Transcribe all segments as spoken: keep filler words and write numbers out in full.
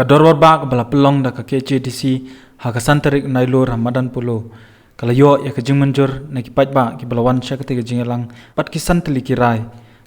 Ka dorbar bah kaba la pynlong da ka K H A D C ha ka san tarik Nailur ha Madan Polo ka la ïoh ïa ka jingmynjur na ki paidbah kiba la wan sha katei ka jingïalang bad ki san tylli ki rai.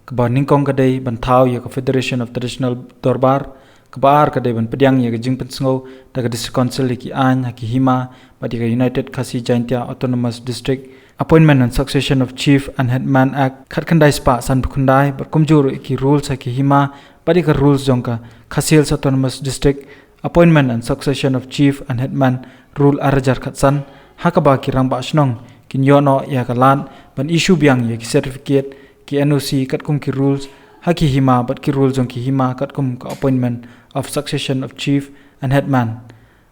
Kaba nyngkong ka dei ban thaw ïa ka Federation of Traditional Dorbar, kaba ar ka dei ban pdiang ïa ka jingpynsngew da ka District Council ïa ki aiñ ha ki hima bad ïa ka United Khasi Jaintia Autonomous District, Appointment and Succession of Chief and Headman Act khatkhyndai spah sanphew khyndai bad kumjuh ruh ïa ki rules ha ki hima bad ïa ka rules jong ka Khasi Hills Autonomous District, Appointment and Succession of Chief and Headman Rule ar hajar khatsan, ha kaba ki rangbah shnong kin ïoh noh ïa ka lad ban issue biang ïa ki certificate, ki N O C katkum ki rules ha ki hima bad ki rules jong ki hima katkum ka Appointment of Succession of Chief and Headman.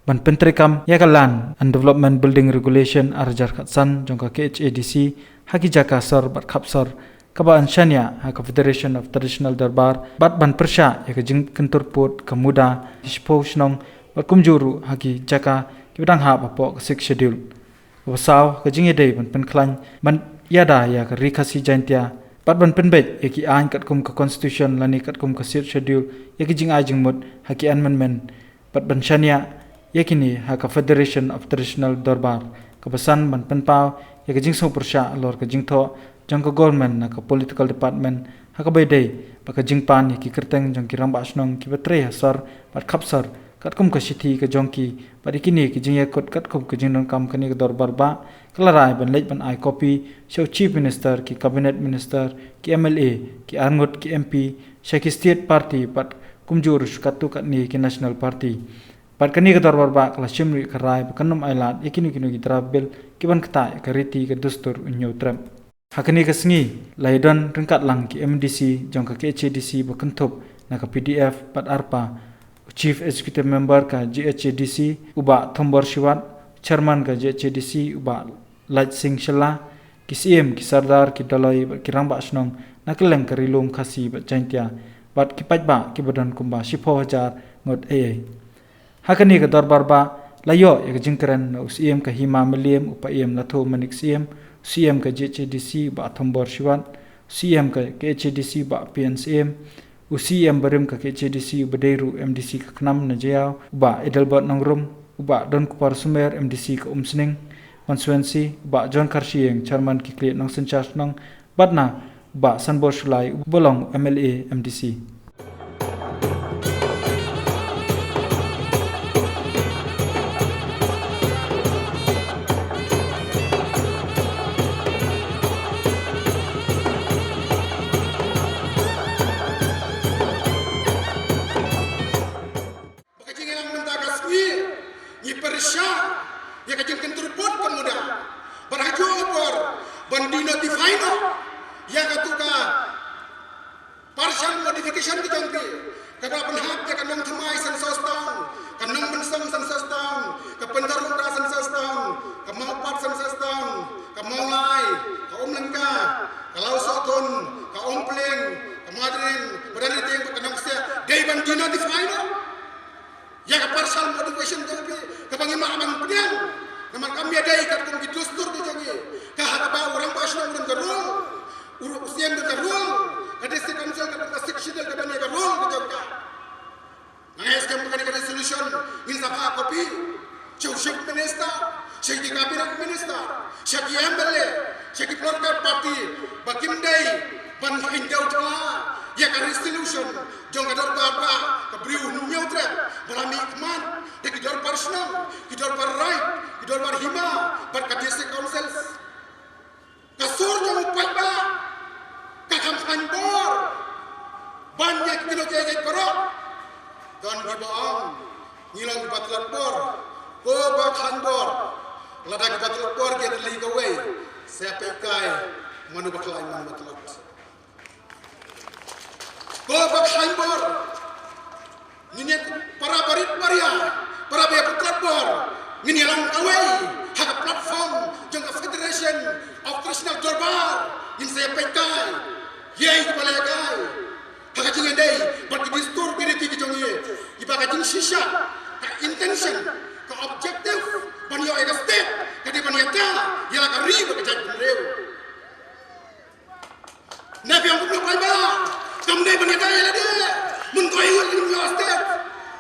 Ban pyntreikam ïa ka Land and Development Building Regulation ar hajar khatsan jong ka K H A D C ha ki jaka sor bad khapsor, kaba yn shaniah ha ka Federation of Traditional Dorbar bad ban pyrshah ïa ka jingkyntur pud ka muda ki shiphew shnong bad kumjuh ruh ha ki jaka kiba dang hap hapoh ka Sixth Schedule. Kaba saw, ka jingïadei ban pynkhlaiñ ban ïada ïa ka Ri Khasi Jaintia bad ban pynbeit ïa ki aiñ katkum ka Constitution lane katkum ka Sixth Schedule ïa ki jingai jingmut ha ki amendment bad ban shaniah ïa kine ha ka Federation of Traditional Dorbar. Kaba san, ban pynpaw ïa ka jingsngewpyrshah halor ka jingthoh jong ka government na ka political department ha kaba ïadei bad ka jingpan ïa ki kyrteng jong ki rangbah shnong kiba trei ha sor bad khapsor katkum ka shithi ka jong ki bad ïa kine ki jingïakut katkum ka jingdonkam. Kane ka dorbar bah ka la rai ban leit ban ai copy sha u Chief Minister, ki Cabinet Minister, ki M L A, ki arngut ki M P, sha ki state party bad kumjuh ruh sha katto katne ki national party. Bad kane ka dorbar bah ka la shim ruh ïa ka rai ba kan ym ailad ïa kino kino ki draft bill kiban ktah ïa ka riti ka dustur u Hynñiewtrep. Ha kane ka sngi la ïadon ryngkat lang ki M D C jong ka K H A D C ba kynthup na ka P D F bad ARPA, u Chief Executive Member ka G H A D C u Bah Thombor Shiwat, Chairman ka G H A D C u Bah Lait Sing Shylla, ki Syiem, ki Sardar, ki Dolloi bad ki rangbah shnong na kylleng ka Ri Lum Khasi bad Jaintia bad ki paidbah kiba don kumba shiphew hajar ngut eiei. Ha kane ka dorbar bah la ïoh ïa ka jingkren na u Syiem ka Hima Mylliem u Paiem Lathuh Manik Syiem, u Syiem ka G H A D C u Bah Thombor Shiwat, u Syiem ka K H A D C u Bah P N Syiem, u Syiem barim ka K H A D C uba dei ruh M D C ka Knam na Jaïaw u Bah Adelbert Nongrum, u Bah Donkupar Sumer M D C ka Umsning Constituency, u Bah John Kharshiing Chairman ki Khlieh Nongsynshar Shnong bad na u Bah Sanbor Shullai uba long M L A M D C. Ba ka jingïalang mynta ka sngi ngi pyrshah ïa ka jingkyntur pud ka muda ban ha juh u por ban denotify noh ïa katu ka partial modification ka jong ki, kaba pynhap ïa ka Nongthymmai Census Town, ka Nongmynsong Census Town, ka Pyndar Umra Census Town, ka Mawpat Census Town, ka Mawlai, ka Umlyngka, ka Lawsohthun, ka Umpling, ka Madreng, bad anything, ka Nongsiah, dei ban denotify noh ïa ka partial modification jong phi, kaba ngi mah ban pdiang. Namar kam ïadei katkum ki dustur ki jong ngi, ka ha kaba u rangbah shnong u don ka role, u, u Syiem don ka role, ka District Council katkum ka Sixth Schedule ka don ïa ka role ka jong ka. Nga ngeit skhem ba kane ka resolution ngin sa phah copy sha u Chief Minister, sha ki Cabinet Minister, sha ki M L A, sha ki political party, ba kim dei ban kheiñ dew tla ïa ka resolution jong ka dorbar bah ka briew Hynñiewtrep, ba la mihkhmat da ki dorbar shnong, ki dorbar raid, ki dorbar hima bad ka District Councils. Ka sur jong u paidbah ka kham khlaiñ bor ban ïa kino kiei kiei baroh. Don kiba ong ngi long kiba tlot bor. Ko ba khlaiñ bor, lada kiba tlot bor ki ïatylli kawei, sa peit kai mano ba khlaiñ mano ba tlot. Ko ba khlaiñ bor, ngin ïa, para barit baria, para ba ïa pyntlot bor, ngin ïa long kawei ha ka platform jong ka Federation of Traditional Dorbar. Ngin sa ïa peit kai ïa kiba la ïa kai ha ka jingïadei bad ki dustur ki riti ki jong ngi. Ïa ba ka jingshisha, ka intention, ka objective ban ïoh ïa ka state ka dei ban ïada ïa la ka ri bad ka jaitbynriew. Napi ong kumno paidbah, kam dei ban ïada ïa lade. Mynta ïa ngi ïoh state,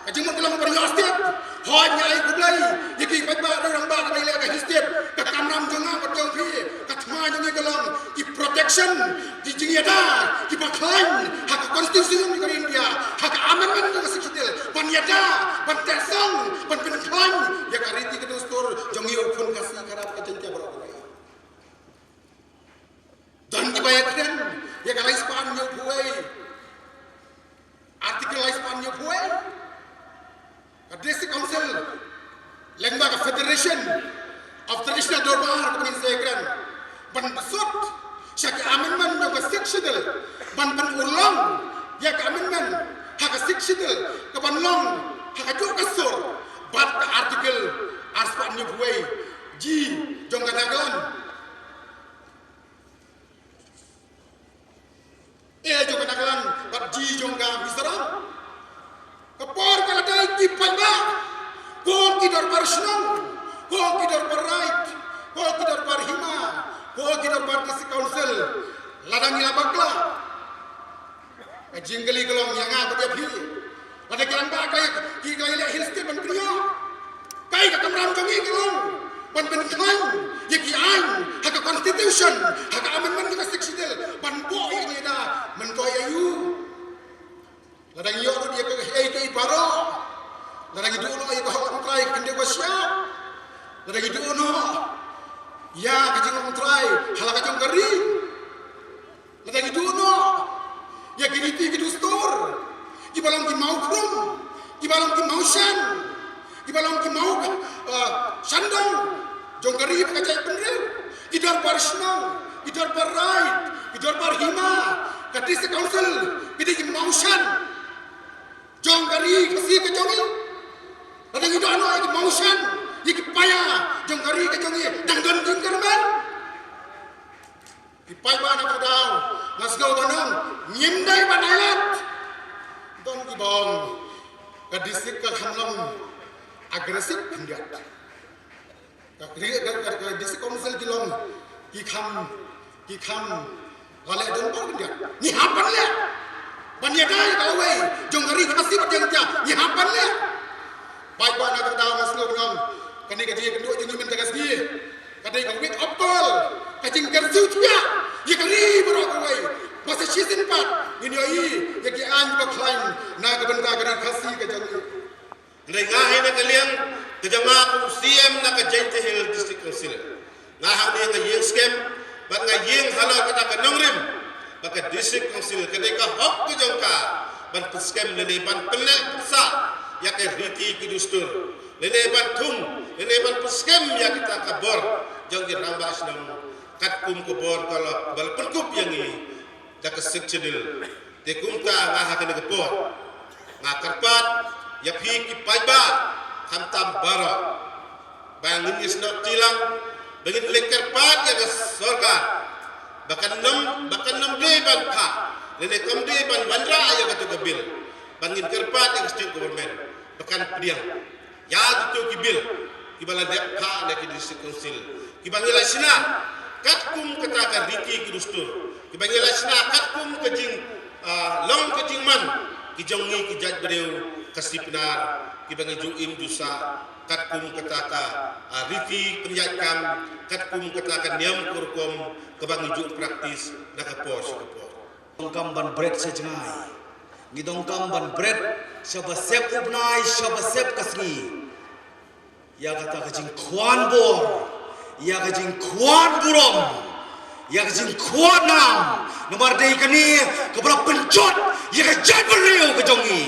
Ka jingmut ka long ban ïoh state. Hooid, nga ai khublei ïa ki paidbah rangbah kiba ïaleh ka hi state. Ka kamram jong nga bad jong phi, ka thma jong ngi ka long i protection, i jingïada kiba khlaiñ ha ka constitution jong ka India, ha ka amendment jong ka Sixth Schedule, ban ïada, ban teh song, ban pynkhlaiñ ïa ka riti ka dustur jong ngi u khun Khasi, ka Rap, ka Jaiñtia baroh kawei. Don kiba ïakren ïa ka laispah hynñiewphew wei, Article laispah hynñiewphew wei. Ka District Council lyngba ka Federation of Traditional Dorbar kaba ngin sa ïakren ban bsut sha ka amendment jong ka Sixth Schedule, ban pynurlong ïa ka amendment ha ka Sixth Schedule kaban long ha kajuh ka sur bad ka Article arspah hynñiewphew wei G jong ka Nagaland. E jong ka Nagaland bad G jong ka Mizoram. Ka por ka la dei ki paidbah, ko ki dorbar shnong, ko ki dorbar raid, ko ki dorbar hima, ko ki dorbar District Council, lada ngi la bakla, ka jingkylli ka long ïa nga bad ïa phi. Lada ki rangbah ki, ki, ki leh hill state ban pynïoh, kaei ka kamram jong ngi ka long ban pynkhlaiñ ïa ki aiñ ha ka constitution, ha ka amendment jong ka Sixth Schedule, ban buh ïa ngi da myntoi aïu? Lada ngi ïoh lut ïa kaei kaei baroh, lada ngi duh noh ïa ka hok longtrai ka khyndew ka shyiap, lada ngi duh noh ïa ka jinglongtrai ha la ka jong ka ri, lada ngi duh noh ïa ki riti ki dustur kiba long ki mawkhrum, kiba long ki mawshan, kiba long ki maw, eh, shandong jong ka ri bad ka jaitbynriew. Ki dorbar shnong, ki dorbar raid, ki dorbar hima, ka District Council, ki dei ki mawshan jong ka ri Khasi ka jong ngi. Lada ngi duh noh ïa ki mawshan, ïa ki paia jong ka ri ka jong ngi, dang don jingkyrmen? Ki paidbah, na kata ka daw nga sngew ban ong, ngim dei ban ailad. Don kiba ong ka district ka kham long aggressive khyndiat. Ka, ka, ka, ka District Council ki long ki kham, ki kham la leh donbor khyndiat. Ngi hap ban leh ban ïada ïa ka lawei jong ka ri Khasi bad Jaiñtia, ngi hap ban leh. Paidbah, na kata ka daw nga sngew ban ong, kane ka jingïakynduh jong ngi mynta ka sngi ka dei ka wake up call, ka jingkyrsiew thiah ïa ka ri baroh kawei, ba sa shisien pat ngin ïohi ïa ki aiñ kiba khlaiñ na ka bynta ka ri Khasi ka jong ngi. Hynrei nga hi na ka liang ka jong nga kum u C M na ka Jaintia Hills District Council, nga hangne nga ïeng skhem bad nga ïeng halor kata ka nongrim ba ka District Council ka dei ka hok ka jong ka ban pynskhem lane ban pynleh pynsah ïa ka riti ki dustur, lane ban thung, lane ban pynskhem ïa kata ka bor jong ki rangbah shnong, katkum ka bor kaba la pynkup ïa ngi da ka Sixth Schedule. Te kumta nga ha kane ka por nga kyrpad ïa phi ki paidbah khamtam baroh ba ngin ïasnoh kti lang, ba ngin leit kyrpad ïa ka sorkar ba kan nym, ba kan nym dei ban phah lane kam dei ban wanrah ïa katu ka bill, ba ngin kyrpad ïa ka state government ba kan pdiang ïa kito ki bill kiba la dep phah na ki District Council, kiba ngi la shna katkum kata ka riti ki dustur, kiba ngi la shna katkum ka jing, ah, long ka jingman ki jong ngi ki jaitbynriew Khasi Pnar, kiba ngi ju im ju sah katkum kata ka, ah, riti pynïaid kam, katkum kata ka niam ka rukom kaba ngi ju practice na ka por sha ka por. Donkam ban bret sha jngai. Ngi donkam ban bret sha ba sep u bnai, sha ba sep ka sngi. Ïa kata ka jingkwah bor, ïa ka jingkwah burom, ïa ka jingkwah nam. Namar dei kane kaba la pynjot ïa ka jaitbynriew ka jong ngi.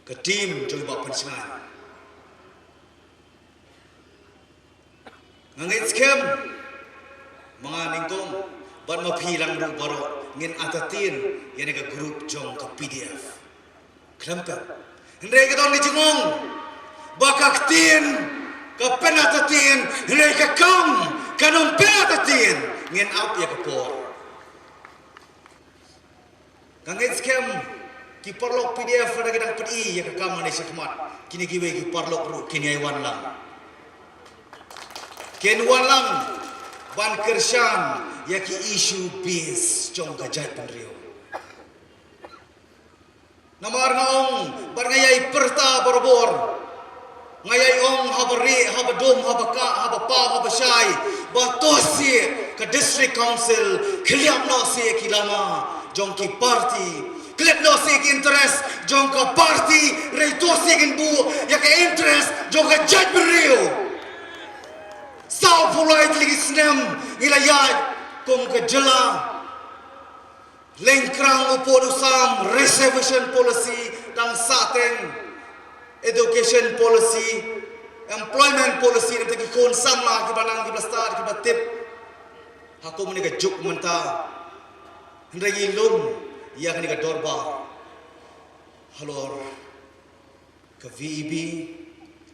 Ka team jong i Bah Pynsngan. Nga ngeit skhem ma nga nyngkong bad ma phi lang ruh baroh ngin entertain ïa kane ka group jong ka P D F. Khlem pep. Hynrei ka don ka jingong ba ka ktien ka pynentertain, hynrei ka kam kan ym pynentertain. Ngin ap ïa ka por. Nga ngeit skhem ki paralok P D F lada ki dang pyni ïa ka kam hangne shakhmat, kine kiwei ki paralok ruh kin ïai wan lang. Kin wan lang ban kyrshan ïa ki issue base jong ka jaitbynriew. Namar nga ong, bad nga ïai pyrta barabor. Nga ïai ong haba rieh, haba dum, haba kah, haba paw, haba shai, ba to seh ka District Council khlieh noh seh ki lama jong ki party, khlieh noh seh ki interest jong ka party, hynrei to seh ngin buh ïa ka interest jong ka jaitbynriew. Sawphew lai tylli ki snem ngi la ïaid kum ka jylla. Lyngkrang u pud u sam, reservation policy, tang sahteng education policy, employment policy, nangta ki khun samla kiba nang, kiba stad, kiba tip ha kum kane ka juk mynta. Hynrei ngi lum ïa kane ka dorbar halor ka V E B,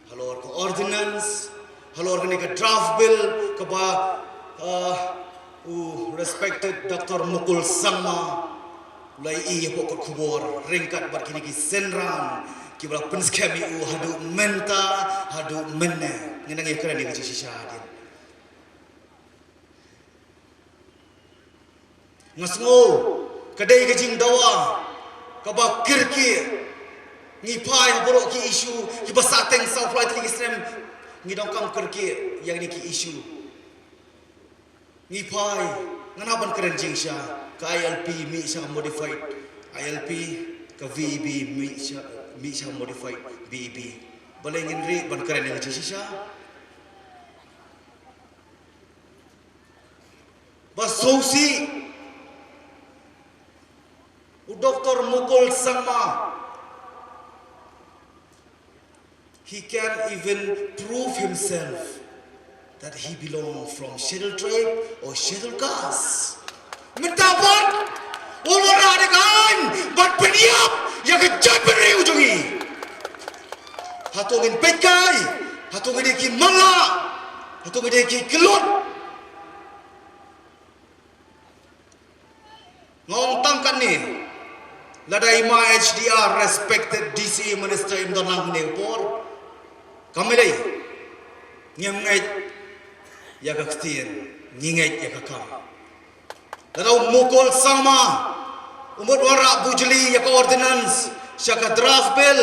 halor ka ordinance, halor kane ka draft bill kaba, ah, u respected Doctor Mukul Sangma u la ïoh ïa ka kot khubor ryngkat bad kine ki synran kiba la pynskhem ïa u haduh mynta, haduh mynne. Ngin nang ïakren ïa ka jingshisha hadien. Nga sngew ka dei ka jingdawa kaba kyrkieh. Ngi phai ha baroh ki issue kiba sahteng, sawphew lai tylli ki snem ngi donkam kyrkieh ïa kine ki issue. Ngi phai, nga nang ban kren jingshisha, ka I L P mih sha modified I L P, ka V E B mih sha, mih sha modified V E B. Balei ngin rieh ban kren ïa ka jingshisha? Ba sngewsih u Doctor Mukul Sangma, he can even prove himself that he belong from scheduled tribe or scheduled caste. Mynta pat u wanrah da ka aiñ ban pynïap ïa ka jaitbynriew jong ngi. Hato ngin peit kai? Hato ngi dei ki matlah? Hato ngi dei ki kyllut? Nga ong tang katne, lada i Ma H D R, respected D C, Minister, im don lang hangne ka por, kam lei, ngim ngeit ïa ka ktien, ngi ngeit ïa ka kam. Lada u Mukul Sangma u mut wanrah bujli ïa ka ordinance sha ka draft bill,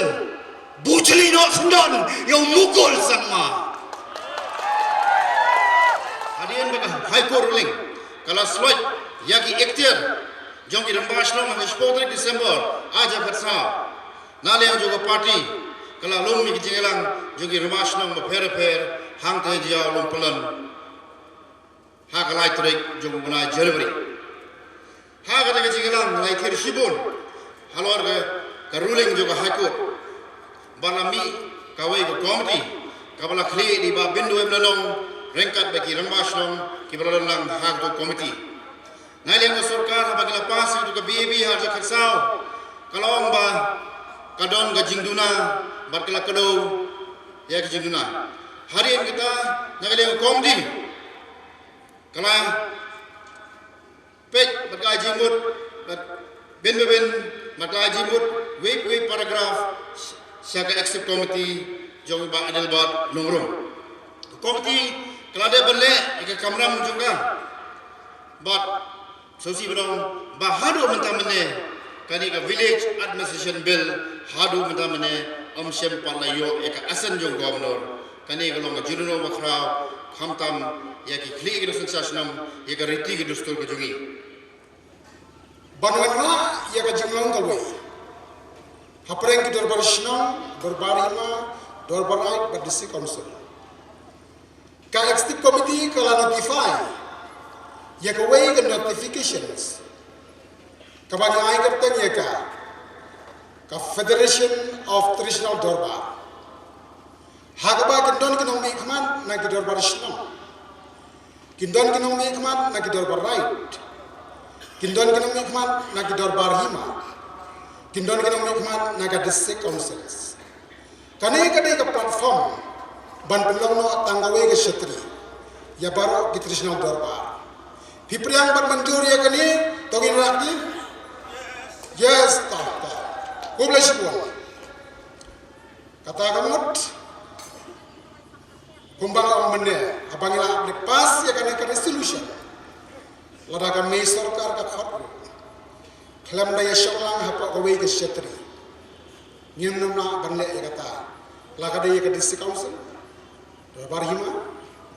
bujli noh syndon ïa u Mukul Sangma. Hadien ba ka High Court ruling ka la sloit ïa ki ikhtiar jong ki rangbah shnong ha ka shiphew tarik December arhajar khatsaw, na liang jong ka party ka la lum ïa ki jingïalang jong ki rangbah shnong bapher bapher hangta ha Jaiaw Lumpylon ha ka lai tarik jong u bnai January. Ha kata ka jingïalang ngi la ïathied shibun halor ka, ka ruling jong ka High Court. Ba la mih kawei ka komiti kaba la khlieh da i Bah Bynduh M Lanong ryngkat bad ki rangbah shnong kiba la don lang ha kato ka komiti. Na liang ka sorkar haba ki la pass ïa kato ka B A B ha arhajar khatsaw, ka la ong ba ka don ka jingduna bad ka la kdew ïa ka jingduna. Hadien kata na ka liang ka komiti ka la peit bad ka la jingmut bad bin ba bin bad ka la jingmut wei pa wei paragraph sha ka executive committee jong i Bah Adelbert Nongrum. Ka komiti ka la dep ban leh ïa ka kamram jong ka bad sngewsih ban ong ba haduh mynta mynne kane ka Village Administration Bill haduh mynta mynne ym shym pat la ïoh ïa ka assent jong u Governor. Kane ka long ka jingduna bakhraw khamtam ïa ki khlieh ki dohsynshar shnong, ïa ka riti ka dustur ka jong ngi. Ban wanrah ïa ka jinglong kawei hapdeng ki dorbar shnong, dorbar hima, dorbar raid bad District Council, ka Executive Committee ka la notify ïa kawei ka notifications kaba ngi ai kyrteng ïa ka, ka Federation of Traditional Dorbar. Ha kaba kin don ki nongmihkhmat na ki dorbar shnong, kin don ki nongmihkhmat na ki dorbar raid, kin don ki nongmihkhmat na ki dorbar hima, kin don ki nongmihkhmat na ka District Councils. Kane ka dei ka platform ban pynlong noh tang kawei ka shatri ïa baroh ki traditional dorbar. Phi pdiang ban mynjur ïa kane? To ngin wanrah. Yes, to, to. Khublei shibun. Kata ka mut, kumba nga ong mynne, haba ngi la pass ïa kane ka resolution, Lada ka mei sorkar ka khot ruh, khlem da ïa shong lang hapoh kawei ka shetri, ngim nym lah ban leh ïa kata, la ka dei ïa ka District Council, Dorbar Hima,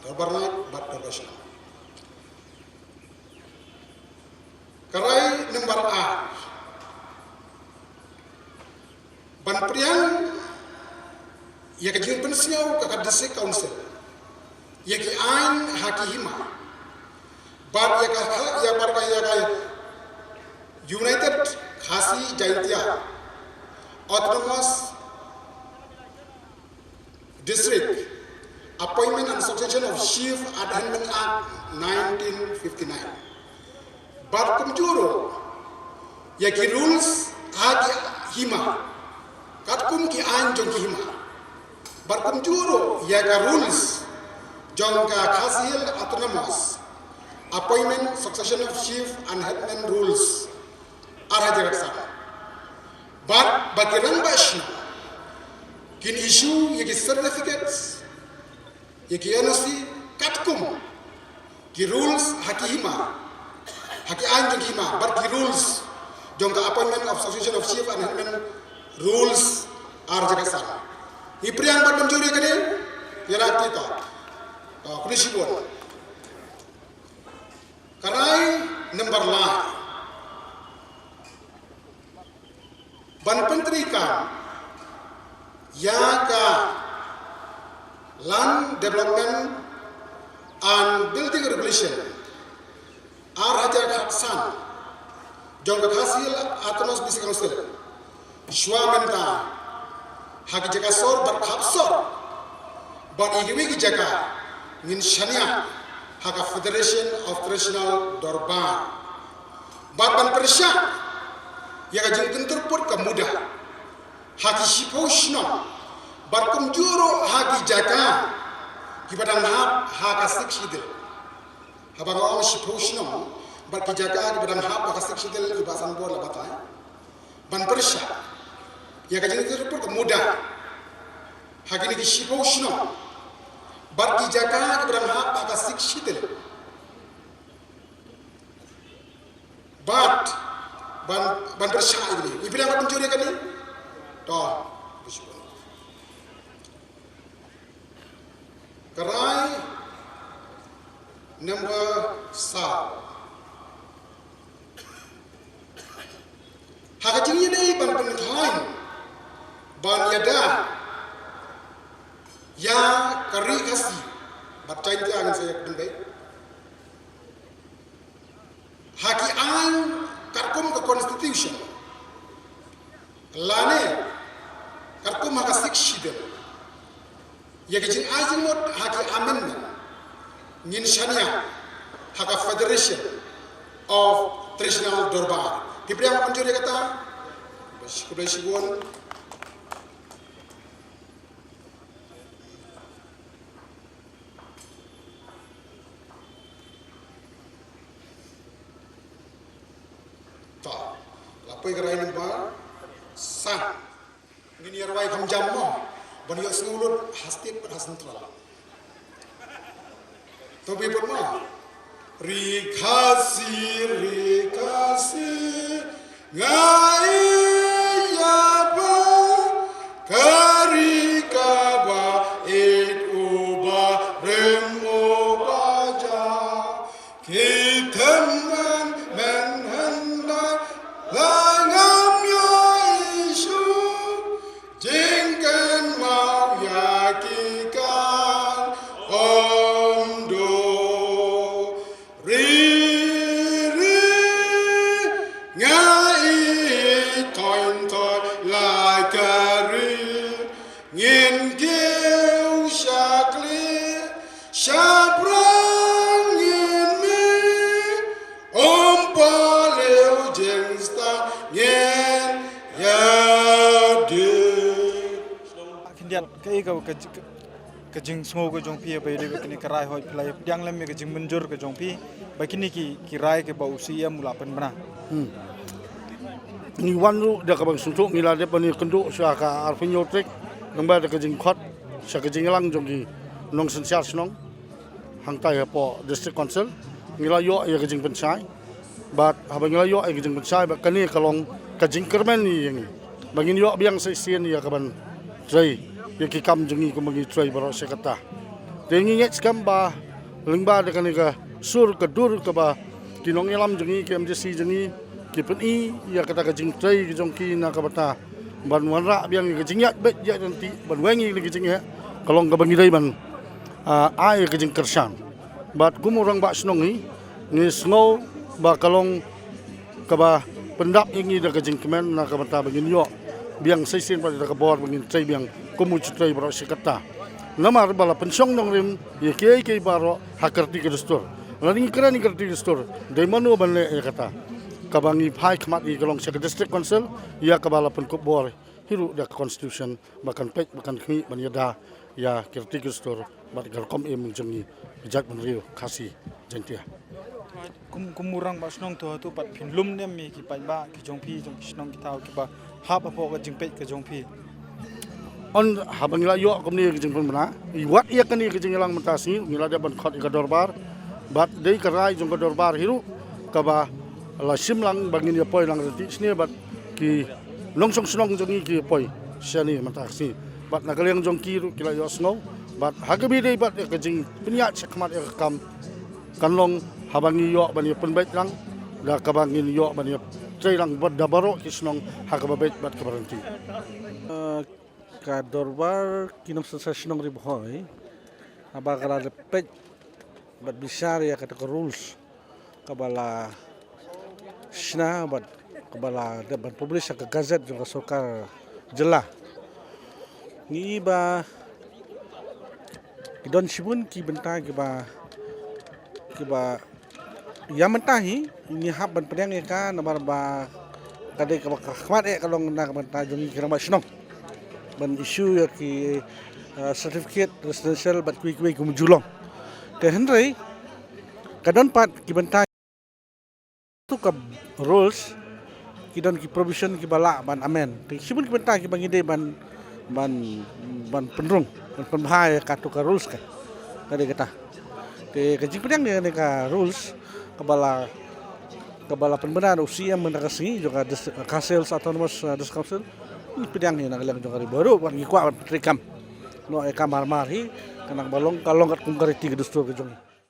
Dorbar Lait bad Dorbar Shnong. Ka rai number ar, ban pdiang ïa ka jingpynsngew ka, ka District Council ïa ki aiñ ha ki hima, bad ïa ka, ïa bad ka, ïa ka United Khasi Jaintia Autonomous District Appointment and Succession of Chief and Headman Act nineteen fifty-nine. Bad kumjuh ruh ïa ki rules ha ki hima, katkum ki aiñ jong ki hima. Bad kumjuh ruh ïa ka rules jong ka Khasi Hills Autonomous Appointment Succession of Chief and Headman Rules ar hajar khatsan. Bad ba ki rangbah shnong kin issue ïa ki certificates, ïa ki N O C katkum ki rules ha ki hima, ha ki aiñ jong ki hima, bad ki rules jong ka Appointment of Succession of Chief and Headman Rules ar hajar khatsan. Ngi pdiang bad mynjur ïa kane, ïa la ki to. To, khublei shibun. Ka rai number lai, ban pyntreikam ïa ka Land Development and Building Regulation ar hajar khatsan jong ka Khasi Hills Autonomous District Council. Shuwa mynta ha ki jaka sor bad khap sor bad ïa kiwei ki jaka ngin shaniah ha ka Federation of Traditional Dorbar. Bad ban pyrshah ïa ka jingkyntur put ka muda ha ki shiphew shnong bad kumjuh ruh ha ki jaka kiba dang hap ha ka Sixth Schedule. Haba nga ong shiphew shnong bad ki jaka kiba dang hap ha ka Sixth Schedule, i Bah Sanbor la batai. Ban pyrshah ïa ka jingkyntur put ka muda ha kine ki shiphew shnong bad ki jaka kiba dang hap ha ka Sixth Schedule. Bad ban, ban pyrshah ïa kine. Ngi pdiang bad mynjur ïa kane. To. Ka rai number saw, ha ka jingïadei ban pynkhlaiñ ban ïada ïa ka Ri Khasi bad Jaintia, ngin sa ïa pynbeit ha ki aiñ katkum ka Constitution lane katkum ha ka Sixth Schedule. Ïa ka jingai jingmut ha ki amendment ngin shaniah ha ka Federation of Traditional Dorbar. Ngi pdiang mynjur ïa kata. Khublei shibun. To, la poi ka rai number san. Ngin ïa rwai kham jam mo ban ïohsngew lut ha state bad ha central. To, phi put mo. Ri Khasi, Ri Khasi, nga ïa ba ka ri kaba ïeit, uba rim, uba jam. Ki tymmen men hynda la ngam ïohi shuh, jingkynmaw ïa ki kan ym duh. Ri, ri, nga ïeit thoi thoi la ka ri, ngin kiew shakri shaphrang ngin mih, ym paliu jingstad ngin ïa dih. Khyndiat, kaei ka, ka, ka, ka jingsngew ka jong phi ba ïadei bad kane ka rai, hooid, phi la pdiang lem ïa ka jingmynjur ka jong phi ba kine ki, ki rai kiba u C E M u la pynbna? Hmm. Ngi wan ruh da kaba sngewthuh, ngi la dep ban ïakynduh sha ka arphew hynñiew tarik, lyngba da ka jingkhot sha ka jingïalang jong ki nongsynshar shnong hangtai hapoh District Council. Ngi la ïoh ïa ka jingpynshai. Bad haba ngi la ïoh ïa ka jingpynshai, bad kane ka long ka jingkyrmen ïa ngi ba ngin ïoh biang sa shisien ïa ka ban trei ïa ki kam jong ngi kumba ngi trei baroh shi katta. Te ngi ngeit skhem ba lyngba da kane ka sur ka dur kaba ki nongïalam jong ngi, ki M D C jong ngi ki pyni ïa kata ka jingtrei ka jong ki na ka bynta ban wanrah biang ïa ka jingïaid beit ïaid ryntih, ban weng ïa ka jingeh, ka long kaba ngi dei ban, ah, ai ïa ka jingkyrshan. Bad kum u rangbah shnong hi, ngi sngew ba ka long kaba pyndap ïa ngi da ka jingkmen na ka bynta ba ngin ïoh biang sa shisien pat da ka bor ba ngin trei biang kum u trei baroh shi katta. Namar ba la pynshong nongrim ïa kiei kiei baroh ha ka riti ka dustur. Lada ngi kren ïa ka riti ka dustur, dei mano ban leh ïa kata? Kaba ngi phai khmat ïa ka long sha ka District Council, ïa kaba la pynkup bor hi ruh da ka Constitution ba kan peit, ba kan khmih ban ïada ïa ka riti ka dustur bad ka rukom im jong ngi, ka jaitbynriew Khasi Jaiñtia. Kum, kum u rangbah shnong, to hato pat phin lum ne em ïa ki paidbah ki jong phi, jong ki shnong ki thaw kiba hap hapoh ka jingpeit ka jong phi? Haba ngi la ïoh kumne ka jingpynbna, wat ïa kane ka jingïalang mynta sngi ngi la dep ban khot ïa ka dorbar. Bad dei ka rai jong ka dorbar hi ruh kaba la shim lang ba ngin ïa poi lang ryntih shane bad ki nongshong shnong jong ngi ki poi shane mynta sngi. Bad na ka liang jong ki ruh ki la ïohsngew. Bad ha kaba ïadei bad ïa ka jingpynïaid shakhmat ïa ka kam, kan long haba ngi ïoh ban ïa pynbeit lang da kaba ngin ïoh ban ïa trei lang bad da baroh ki shnong ha kaba beit bad kaba ryntih. Eh, ka dorbar ki nongsynshar shnong Ri Bhoi, haba ka la dep peit bad bishar ïa kata ka rules kaba la shna bad kaba la dep ban publish ha ka gazette jong ka sorkar jylla. Ngi ba ki don shibun ki bynta kiba, kiba ïa mynta hi ngi hap ban pdiang ïa ka, namar ba ka dei kaba ka khmat eh ka long na ka bynta jong ngi ki rangbah shnong ban issue ïa ki, eh, certificate residential bad kiwei kiwei kumjuh long. Te hynrei ka don pat ki bynta tu ka rules, ki don ki provision kiba lah ban amend. Te shibun ki bynta kiba ngi dei ban, ban, ban pynrung, ban pynbha ïa katu ka rules ka. Ka dei kata. Te ka jingpdiang ïa kane ka rules kaba la, kaba la pynbna da u C M mynta ka sngi jong ka dis-, Khasi Hills Autonomous, uh, District Council. Ngi pdiang ïa na ka liang jong ka Ri Bhoi ruh, ngi kwah ban pyntreikam noh ïa ka mar mar hi, khnang ba long, ka long katkum ka riti ka dustur ka jong ngi.